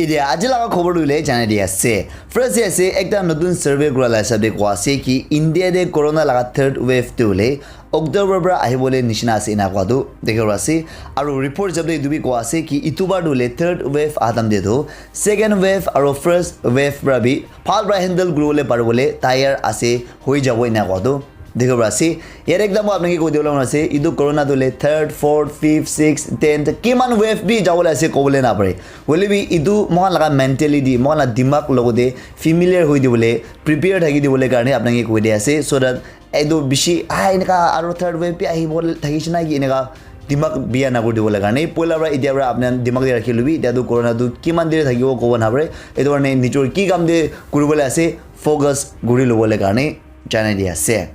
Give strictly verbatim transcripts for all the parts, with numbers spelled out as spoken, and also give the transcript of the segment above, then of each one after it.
Etia aji laga khobor tu hoile janai di ase. First te ase ekta notun survey kura la hisab te koa ase ki India te corona laga third wave tu hoile October para ahibole nishina ase ena koa tu dikhi ase. Aru report hisab te etu bi koa ase ki itu bar tu hoile third wave atam te tu second wave aru first wave para bi bhal para handle kuribole paribole tayar ase, hoi jabo ena koa tu dikhi ase. Yate ekta moi apni ke koi dibole mon ase, etu corona tu le third, fourth, fifth, sixth, tenth kiman wave bi jabole ase kobole na pare. Hoile bi etu moikhan laga mentality, moikhan laga dimag logote familiar hoi dibole, prepare thaki dibole karne apni ke koi di ase, so that etu bishi ah eneka aru third wave bi ahibo thakishe na ki eneka dimag biya na kuri dibole karne poila para etia para apni dimag te rakhi lobi, etia tu corona tu kiman der thakibo kobo na pare. Etu karne nijor ki kam te kuribole ase focus kuri lobole karne janai di ase.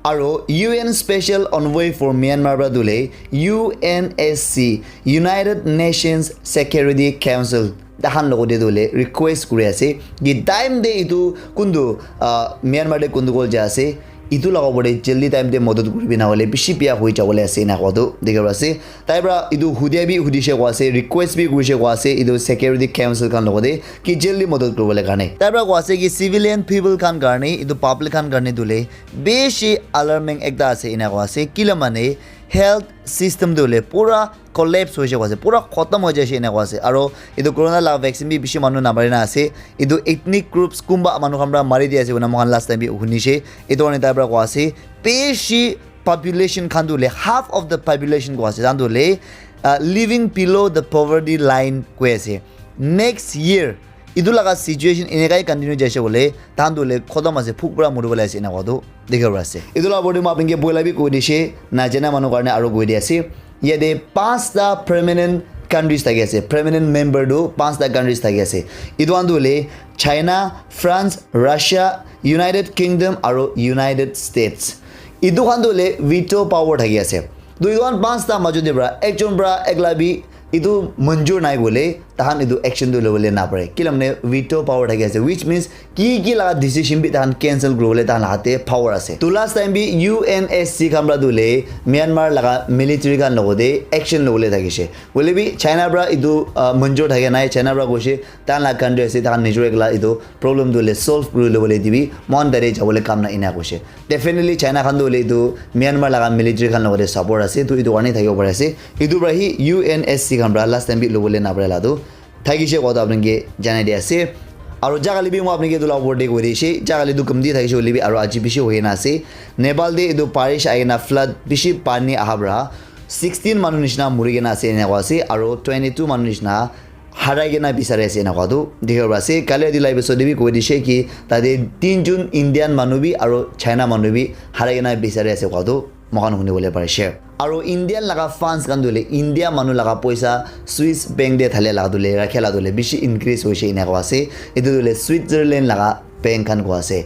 Aro U N Special Envoy for Myanmar para tu hoile U N S C, United Nations Security Council, tahan logote tu hoile request kuri ase ki time te etu kuntu, ah, Myanmar te kuntu kol ja ase, etu laga opor te jaldi time te modot kuribi na hoile bishi biya hoi jabole ase ena koa tu dikhi ase. Tai para etu hudia bi hudishe koa ase, request bi kurishe koa ase etu Security Council khan logote ki jaldi modot kuribole karne. Tai para koa ase ki civilian people khan karne, etu public khan karne tu hoile bishi alarming ekta ase ena koa ase. Kila mane health system tu hoile pura collapse hoishe koa ase, pura khotom hoi jaishe ena koa ase. Aro etu corona laga vaccine bi bishi manu namari na ase. Etu ethnic groups kunba manu khan para mari di ase koina moikhan last time bi hunishe. Etu karne tai para koa ase bishi population khan tu hoile half of the population koa ase, tahan tu hoile, uh, living below the poverty line koi ase. Next year etu laga situation enekai continue jaise koile tahan tu hoile khotom ase, phuk para muribole ase ena koa tu dikhi ase. Etu laga opor te moi apni ke poila bi koi dishe, najana manu karne aro koi di ase. Yate panchta permanent countries thaki ase, permanent member tu panchta countries thaki ase. Etu khan tu hoile China, France, Russia, United Kingdom aro United States. Etu khan tu hoile veto power thaki ase. Tu etu khan panchta majot te para ekjon para ekla bi etu manjur nai koile tahan etu action tu lobole na pare. Kila mane veto power thaki ase, which means ki ki laga decision bi tahan cancel kuribole tahan laga hate power ase. Tu last time bi U N S C khan para tu hoile Myanmar laga military khan logote action lobole thakishe. Hoile bi China para etu, ah, manjur thakia nai, China para koishe tahan laga country ase, tahan nijor ekla etu problem tu hoile solve kuri lobole dibi, moikhan tate jabole kam nai ena koishe. Definitely China khan tu hoile etu Myanmar laga military khan logote support ase, tu etu karne thakibo pari ase. Etu para hi U N S C khan para last time bi lobole na pare la tu thakishe koa tu apni ke janai di ase. Aro jaga le bi moi apni ke etu laga opor te koi dishe, jaga le tu kumti thakishe hoile bi aro aji bishi hoi kena ase. Nepal te etu barish ahi kena flood bishi pani aha para sixteen manu nishina muri kena ase ena koa ase, aro twenty two manu nishina harai kena bisari ase ena koa tu dikhi bo pari ase. Kali etu laga episode te bi koi dishe ki tate tinjon Indian manu bi aro China manu bi harai kena bisari ase koa tu moikhan huni bole parishe. Aro Indian laga funds khan tu hoile India manu laga poisa Swiss bank te thale laga tu hoile rakhe laga tu hoile bishi increase hoishe ena koa ase. Etu tu hoile Switzerland laga bank khan koa ase.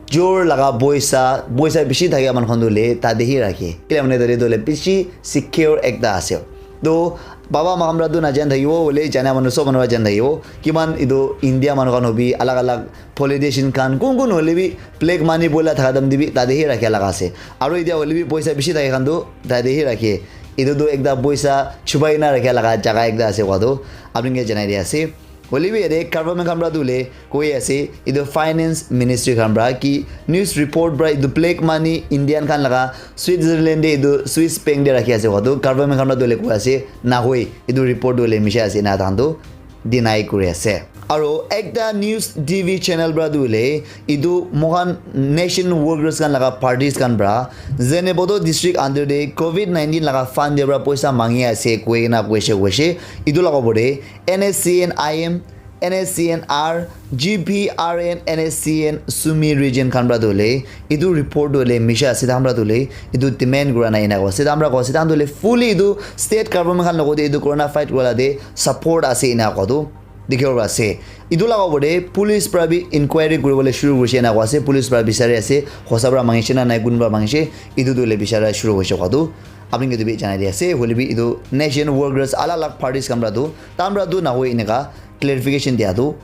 Jor laga poisa, poisa bishi thakia manu khan tu hoile tate hi rakhe. Kile mane tate tu hoile bishi secure ekta ase. To baba moikhan para tu najan thakibo, hoile jana manu sob manu para jan thakibo. Kiman etu India manu khan hobi, alag alag politician khan, kun kun hoile bi black money bola thaka time te bi tate hi rakha laga ase. Aro etia hoile bi poisa bishi thaka khan tu tate hi rakhe. Etu tu ekta poisa chupai na rakha laga jaga ekta ase koa tu apni ke janai di ase. Hoile bi yate government khan para tu hoile koi ase, etu finance ministry khan para ki news report para etu black money Indian khan laga Switzerland te etu Swiss bank te rakhi ase koa tu government khan para tu hoile koi ase, nahoi etu report tu hoile misha ase ena tahan tu deny kuri ase. Aro ekta news T V channel para tu hoile etu moikhan nation workers khan laga parties khan para Zunheboto district under te covid nineteen laga fund te para poisa mangi ase koi kena koishe koishe. Etu laga opor te N S C N I M, N S C N R, G P R N, N S C N Sumi region khan para tu hoile etu report tu hoile misha ase, tahan para tu hoile etu demand kura nai ena koa ase, tahan para koa ase, tahan tu hoile fully etu state government khan logote etu corona fight kura la te support ase ena koa tu dikhibo pari ase. Etu laga opor te police para bi inquiry kuribole shuru kurishe ena koa ase, police para bisari ase hosa para mangishe na nai, kun para mangishe, etu tu hoile bisara shuru hoishe koa tu apni ke etu bi janai di ase. Hoile bi etu nation workers alag alag parties khan para tu tahan para tu nahoi eneka clarification dia tu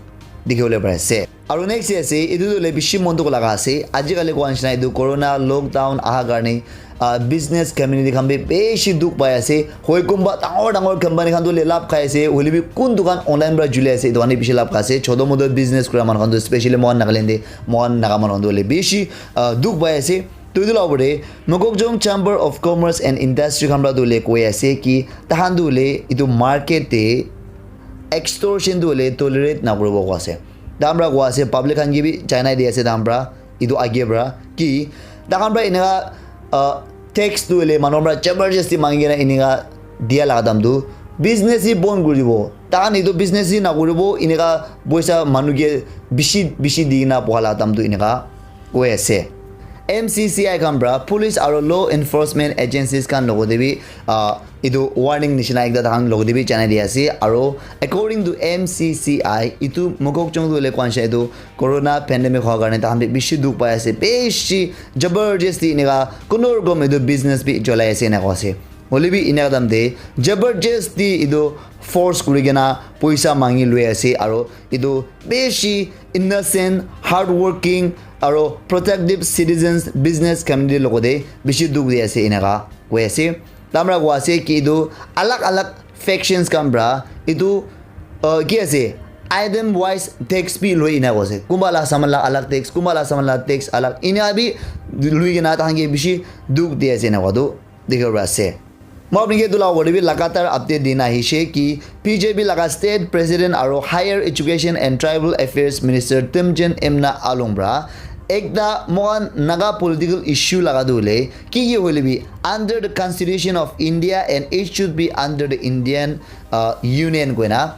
dikhi bole pari ase. Aru next te ase, etu tu hoile bishi mon dukh laga ase. Aji kali koa nishina etu corona lockdown aha karne, ah, business community khan bi bishi dukh pai ase. Hoi, kunba dangor dangor company khan tu hoile lab khai ase, hoile bi kun dukan online para juli ase, etu khan bi bishi lab khai ase. Choto moto business kura manu khan tu, specially moikhan Nagaland te, moikhan Naga manu khan tu hoile bishi, ah, dukh pai ase. To etu la opor te Mokokchung Chamber of Commerce and Industry khan para tu hoile koi ase ki tahan tu hoile etu market te extortion tu hoile tolerate na kuribo koi ase. Tahan para koi ase, public khan ke bi janai di ase tahan para, etu age para ki tahan para eneka, ah, tax tu hoile manu para jabardasti mangi kena eneka dia laga dam tu business hi bon kuri dibo. Tahan etu business hi na kuribo, eneka poisa manu ke bishi bishi di kena boha laga dam tu eneka koi ase. M C C I khan para police aro law enforcement agencies khan logote bi, ah, etu warning nishina ekta tahan logote bi janai di ase. Aro according to M C C I, etu Mokokchung tu hoile koi nishina etu corona pandemic hoa karne tahan bi bishi dukh pai ase, bishi jabardasti eneka kuno rokom etu business bi cholai ase eneka koi ase. Hoile bi eneka time te jabardasti etu force kuri kena poisa mangi loi ase, aro etu bishi innocent, hard working, aro protective citizens, business community logote bishi dukh di ase eneka koi ase. Tahan para koi ase ki etu alag alag factions khan para etu, uh, ki ase, item wise tax bi loi eneka koi ase. Kunba la saman la alag tax, kunba la saman la tax alag, eneka bi loi kena tahan ke bishi dukh di ase eneka koi tu dikhi bo pari ase. Moi apni ke etu la opor te bi lagatar update dina ahishe ki B J P laga State President aro Higher Education and Tribal Affairs Minister Temjen Imna Along para ekta moikhan Naga political issue laga tu hoile ki ki hoile bi under the Constitution of India and it should be under the Indian, uh, Union koina,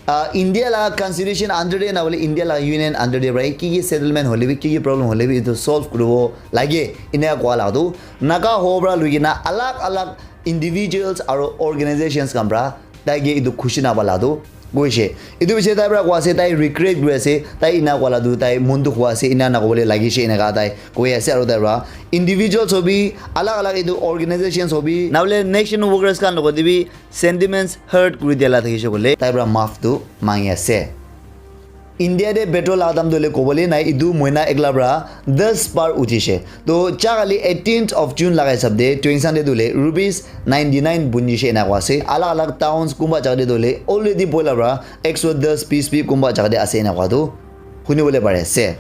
ah, India laga constitution under te na hoile India laga union under te para ki ki settlement hoile bi, ki ki problem hoile bi, etu solve kuribo lage, eneka koa laga tu Naga ho para loi kena alag alag individuals aro organizations khan para tai ke etu khushi na pala tu koise. Etu piche tai para koi ase, tai regret kuri ase, tai eneka koa laga tu tai mon dukh hua ase, eneka na kobole lagise, eneka tai koi ase. Aro tai para individuals hobi, alag alag etu organizations hobi, na hoile nation workers khan logote bi sentiments hurt kuri dia la thakishe koile tai para maaf tu mangi ase. India te petrol laga dam tu hoile kobole nai, etu moina ekla para das par uchishe. To ja kali eighteenth of June laga hisab te twenty Sunday tu hoile rupees ninety nine bunjishe eneka koi ase. Alag alag towns kunba jaga te tu hoile already poila para ek so das piece bi kunba jaga te ase eneka koi tu huni bole pari ase.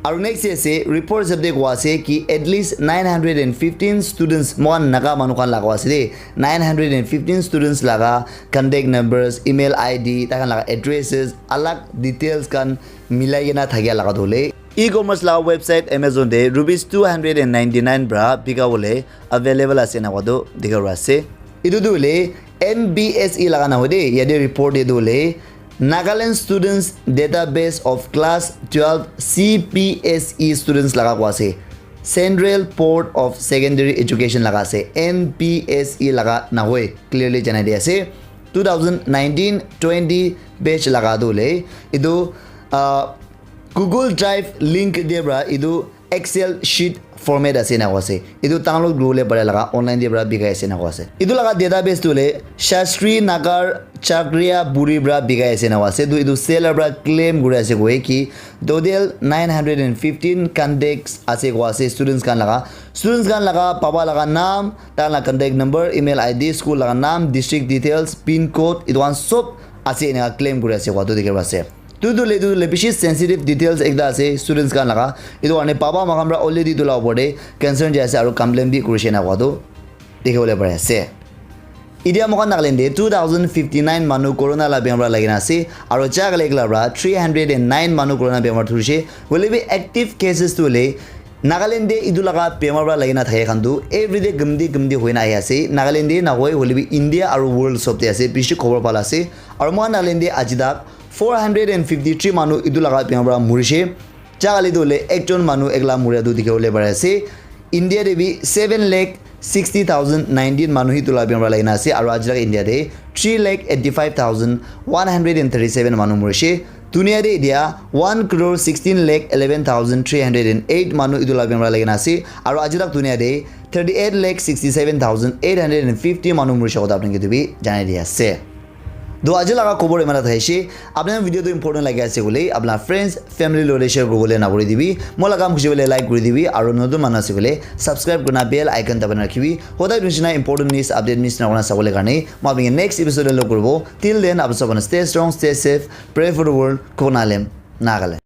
Aru next te ase, report hisab te koi ase ki at least nine hundred and fifteen students, moikhan Naga manu khan laga ase de, nine hundred and fifteen students laga contact numbers, email I D, tai khan laga addresses, alag details khan milai kena thakia laga tu hoile e-commerce laga website Amazon te rupees two hundred and ninety nine para bika bole available ase eneka koi tu dikhi bo pari ase. Etu tu hoile N B S E laga na hoi de, yate report te tu hoile Nagaland Students Database of Class twelve C B S E Students laga koi ase. Central Board of Secondary Education laga ase, N B S E laga na hoi, clearly janai di ase. Two thousand nineteen twenty batch laga tu hoile etu, ah, Google Drive link te para etu Excel sheet format ase eneka koi ase. Etu download kuri bole pare laga online te para bikai ase eneka koi ase. Etu laga database tu hoile Shastri Nagar Chakriya Buri para bikai ase eneka koi ase. Tu etu seller para claim kuri ase koi ki total nine hundred and fifteen contacts ase koi ase students khan laga. Students khan laga papa laga naam, tai khan laga contact number, email I D, school laga naam, district details, pin code, etu khan sob ase eneka claim kuri ase koi tu dikhi ase. Tu tu le tu le bishi sensitive details ekta ase students khan laga. Etu karne papa moikhan para already etu la opor te concern jai ase aru complain bi kurishe na koa tu dikhi bole pari ase. Etia moikhan Nagaland te two thousand fifty nine manu corona la bemar para lagi na ase aru jaga le ekla para three hundred and nine manu corona bemar thurishe. Hoile bi active cases tu hoile Nagaland te etu laga bemar para lagi na thake khan tu everyday gumti gumti hoi na ahi ase. Nagaland te na hoi hoile bi India aru world sob te ase, bishi khobor pala ase. Aru moikhan Nagaland te aji tak four hundred and fifty three manu etu laga bemar para murishe. Jaga le tu hoile ekjon manu ekla muria tu dikhi bole pari ase. India te bi seven lakh sixty thousand nineteen manu hi etu laga bemar para lagi na ase. Aru aji tak India te three lakh eighty five thousand one hundred and thirty seven manu murishe. Dunia te etia one crore sixteen lakh eleven thousand three hundred and eight manu etu laga bemar para lagi na ase. Aru aji tak dunia te thirty eight lakh sixty seven thousand eight hundred and fifty manu murishe kotha apni khan ke tu bi janai di ase. To aji laga khobor imana thaishe, apni video tu important lagi ase koile, apna friends, family loi share kuribole na bhuli dibi, moi laga kam khushi bole like kuri dibi, aru notun manu ase koile, subscribe kurina bell icon dabai na rakhibi, hodai nishina important news update miss na kurina sabole karne, moi apni next episode lo kuribo, till then, apni sabone stay strong, stay safe, pray for the world, Konalem, Nagaland.